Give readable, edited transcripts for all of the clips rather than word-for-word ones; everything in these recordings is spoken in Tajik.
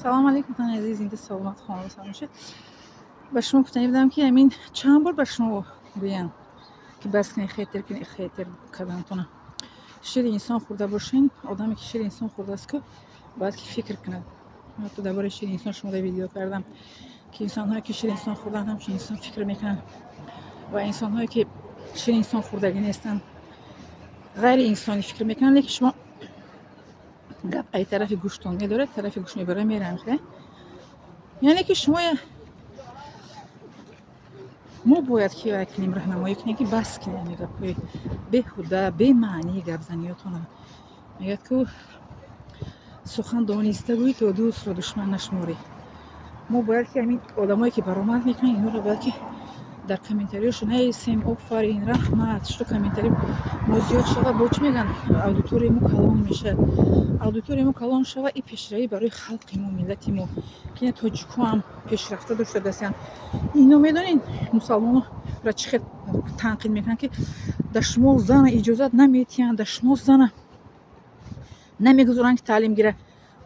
Салом алейкум, тани азиз, зинда, саломат, хонадон бошед. Ба шумо гуфтанӣ будам, ки ҳамин чанд бор ба шумо гӯям, ки бас кунед хейтер кунед, хейтер кардантона. Шири инсон хӯрда бошен, одаме ки шири инсон хӯрдааст ку, бояд ки фикр кунад. Ҳатто дар бораи шири инсон шумо дар видео кардам, ки инсонҳое ки шири инсон хӯрданд, ҳамчун инсон фикр мекунанд, ва инсонҳое ки шири инсон хӯрдагӣ нестанд, ғайри инсонӣ фикр мекунанд. Лекин шумо гап ай тарафи гӯштон медоред, тарафи гӯш мебара мерам, яъне ки шумо мо бояд ки вай кунем, раҳнамоӣ кунем, ки бас кунем ҳамин гапҳои беҳуда, бемаънии гапзаниётона. Мегӯяд ку: «Сухан дониста гӯй, то дӯстро душман нашуморӣ». Мо бояд ки ҳамин одамое ки баромад мекунанд, инҳоро бояд ки дар комментариёшо нависем: «Офарин, раҳмат», что комментари мо зиёд шавад. Бо чӣ мегӯянд, аудиторияи мо калон мешавад. Аудиторияи мо калон шавад, и пешравӣ барои халқи мо, миллати мо, ки ина тоҷикҳоам пешрафта дошта гастанд. Ино медонед, мусалмонро чӣ хел танқид мекунанд, ки дар шумо зана иҷозат наметиҳанд, дар шумо зана намегузоранд, ки таълим гирад.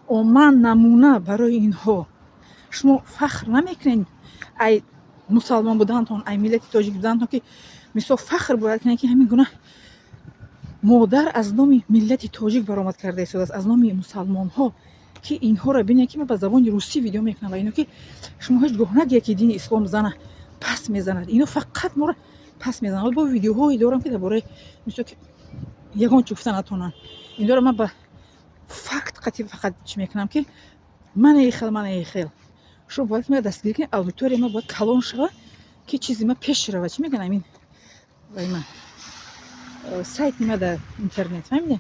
Оман намуна барои инҳо. Шумо фахр намекунед ай мусалмон будантон, ай миллати тоҷик будантон, ки мисол фахр бояд кунед, ки ҳамин гуна модар аз номи миллати тоҷик баромад карда истодааст, аз номи мусалмонҳо, ки инҳоро бинед, ки ман ба забони русӣ видео мекунам ва ино, ки шумо ҳеҷ гоҳ нагӯед, ки дини ислом зана пас мезанад. Ино фақат моро пас мезанад. Бо видеоҳое дорам, ки дар бораи мисол ки ягон чӣ гуфта натонанд. Инҳоро ман ба факт қатъи фақат чӣ мекунам, ки мана и хел, мана и хел. Шумо бояд ма дастгирӣ кунед, аудитория ма бояд калон шавад, ки чизи ма пеш равад. Чӣ мегӯянд, ҳамин вай ма сайт нима дар интернет, фаҳмиде,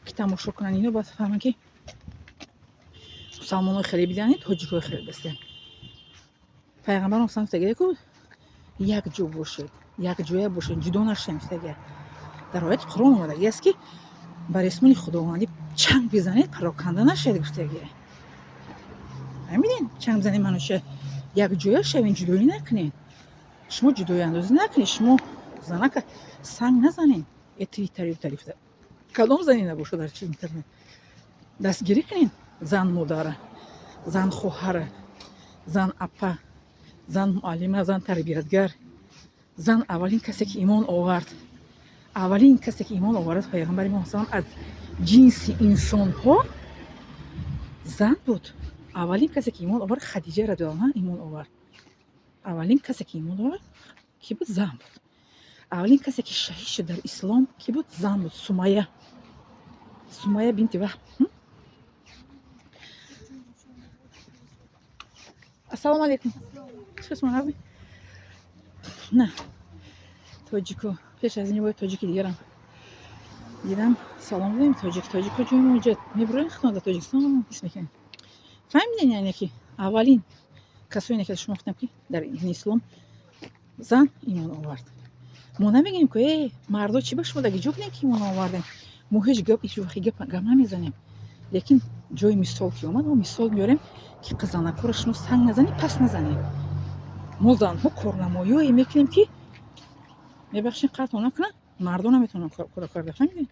ки тамошо кунанд. Ино бояд фаҳманд, ки мусалмонҳои хеле бидиҳанд, тоҷикҳои хеле дастиҳанд. Пайғамбарон гуфтагия ку: «Якҷо бошед, якҷоя бошед, ҷудо нашавем», гуфтагия. Дар ояти Қуръон омадагӣ аст, ки ба ресмони Худовандӣ чанг бизанед, пароканда нашавед, гуфтагия. Фаҳмидед? Чанг бизанед маъноша якҷоя шавем, ҷудоӣ накунед. Шумо ҷудоиандозӣ накунед, шумо занака санг назанед. Этри тариф тариф кадом зане набошад дар чи интернет. Дастгирӣ кунед зан модара, зан хоҳара, зан апа, зан муаллима, зан тарбиятгар, зан аввалин касе ки имон овард. Аввалин касе ки имон овард, пайғамбари мо салам, аз ҷинси инсонҳо зан буд. Аввалин касе ки имон овард, Хадиҷа радиаллоҳу анҳа имон овард. Аввалин касе ки имон овард ки буд? Зан буд. Аввалин касе ки шаҳид шуд дар ислом ки буд? Зан буд, Сумая, Сумая бинти Ваҳб. Ассалому алайкум. Чӣ? На тоҷико, пеш аз ин бояд тоҷики дигарам дидам, салом додем. Тоҷик, тоҷико, ҷои мо ҷа мебуроем, худтон дар Тоҷикистон ҳис мекунем. Фаҳмидем, яъне ки аввалин касоне ки шумо гуфтам, ки дар дини ислом зан имон овард. Мо намегӯем, ки э мардо, чӣ ба шумо даги ҷо кунем, ки имон овардем. Мо ҳеҷ гап, ҳеҷ вақти гап намезанем, лекин ҷои мисол ки омад, мо мисол меорем, ки қизанакҳоро шумо санг назанед, пас назанед. Мо занҳо корнамоиҳое мекунем, ки мебахшед, қартон накунанд, мардон наметавонанд кора карда. Фаҳмидед?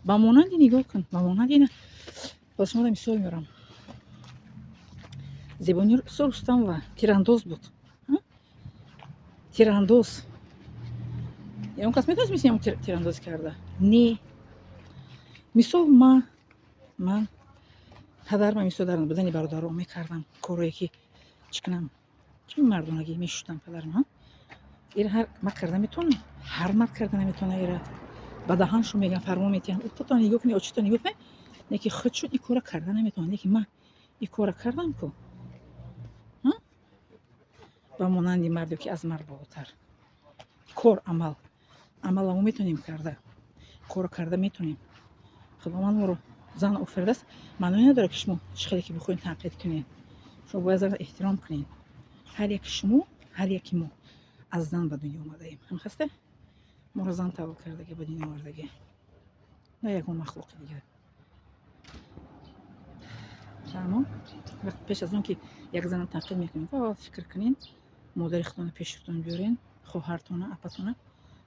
Ба монанди, нигоҳ кун, ба монанди ина ба шумо мисол меорам: Зебонисо Рустамова тирандоз буд, тирандоз. Ягон кас метавонист мисли ҳамон тирандозӣ карда? Не. Мисол, ман падарма, мисол, дар будани бародаро мекардам корое, ки чӣ кунам, чӣ мардонагӣ мешудам. Падарма ира ҳар мард карда метавонам, ҳар мард карда наметавона. Ира ба даҳаншо мегӯям, фармон метиҳам: «Утатон нигоҳ кунед, очитон нигоҳ кунед», лекин худшон ин кора карда наметавонад. Лекин ман ин кора кардам ку, ба монанди марде ки аз мард болотар. Кор, амал, амала мо метавонем карда, корро карда метавонем. Худованд моро зан офаридааст. Маъное надорад, ки шумо чӣ хеле ки бихоҳед танқид кунед. Шумо бояд занро эҳтиром кунед. Ҳар яки шумо, ҳар яки мо аз зан ба дунё омадаем. Ҳамхасте, моро зан таваллуд кардаги, ба дунё овардаги, на ягон махлуқи дигар. Фаҳмо? Пеш аз он ки як зана танқид мекунед, аввал фикр кунед, модари худтонро пеши худтон биёрен, хоҳартона, апатона,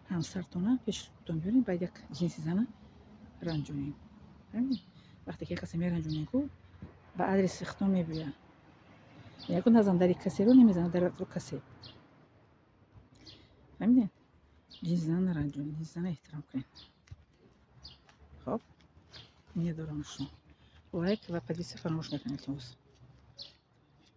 ҳамсартона пеши худтон биёрен, баъд як ҷинси зана ранҷонем. Фаҳмидед? Вақте ки як касе меранҷонем ку. Ба адреси худтон мебиёяд. Ягон назан дари касеро намезанад, дар касе. Фаҳмидед? Ҷинзана наранҷонед, ҷинзана эҳтиром кунед. Хоб, миннатдорам шумо. Лайк ва подписка фаромӯш накунед, илтимос.